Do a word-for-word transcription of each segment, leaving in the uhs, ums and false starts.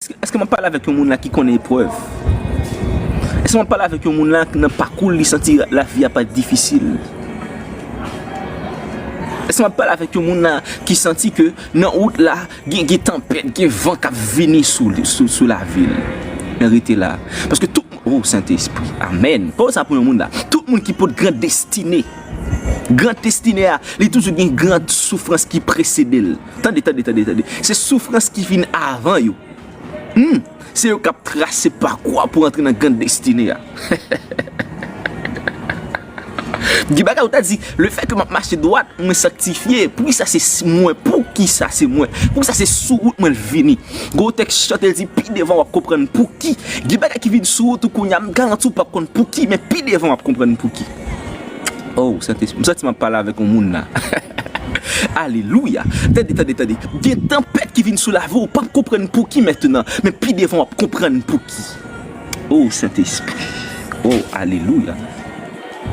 Èske m ap pale avèk yon moun la ki konnen eprèv? Èske m ap pale avèk yon moun la nan pakou l, li santi lavi a pa difisil? Èske m ap pale avèk yon moun la ki santi ke nan wout la, gen, gen tanpèt, gen van k ap vini sou, sou, sou lavi l? Men rete la. Paske tout, oh, Sentespri, amèn. Pawòl sa pou yon moun la. Tout moun ki pot gran destine. Gran destine a, li toujou gen gran soufrans ki presede l. Tande, tande, tande, tande. Se soufrans ki vin avan yo. Hmm. Se yo k ap trase pakou a pou antre nan gran destine a. Gen bagay ou ta di, le fè ke m ap mache dwat, mwen sanktifye. Poukisa se s- mwen? Poukisa se mwen? Poukisa se sou wout mwen l vini? Gwo tèks chante l di, pi devan w ap konprann pouki. Gen bagay ki vin sou wout ou kounye a, m garanti w p ap konn pouki, men pi devan w ap konprann pouki. Oh, Sentespri, m santi m ap pale avèk yon moun la. Alelouya. Tande, tande, tande. Gen tanpèt ki vin sou lavi w, w p ap konprann pouki mentnan, men pi devan w ap konprann pouki. Oh, Sentespri. Oh, alelouya.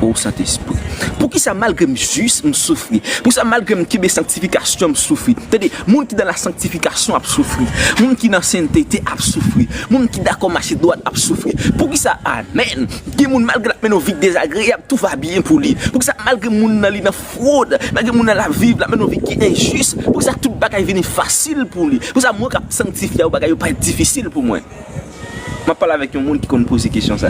Oh, Sentespri. Poukisa malgre m jis, m soufri? Poukisa malgre m kenbe sanktifikasyon, m soufri? Tande, moun ki nan la sanktifikasyon ap soufri. Moun ki nan sentete ap soufri. Moun ki dakò mache dwat ap soufri. Poukisa? Amèn. Gen moun malgre l ap mennen yon vi k dezagreyab, tout va byen pou li. Poukisa malgre moun nan li nan fwod, malgre moun nan l ap viv, l ap mennen yon vi ki enjis, poukisa tout bagay vini fasil pou li? Poukisa mwen k ap sanktifye a, bagay yo parèt difisil pou mwen? M ap pale avèk yon moun ki konn poze kesyon sa.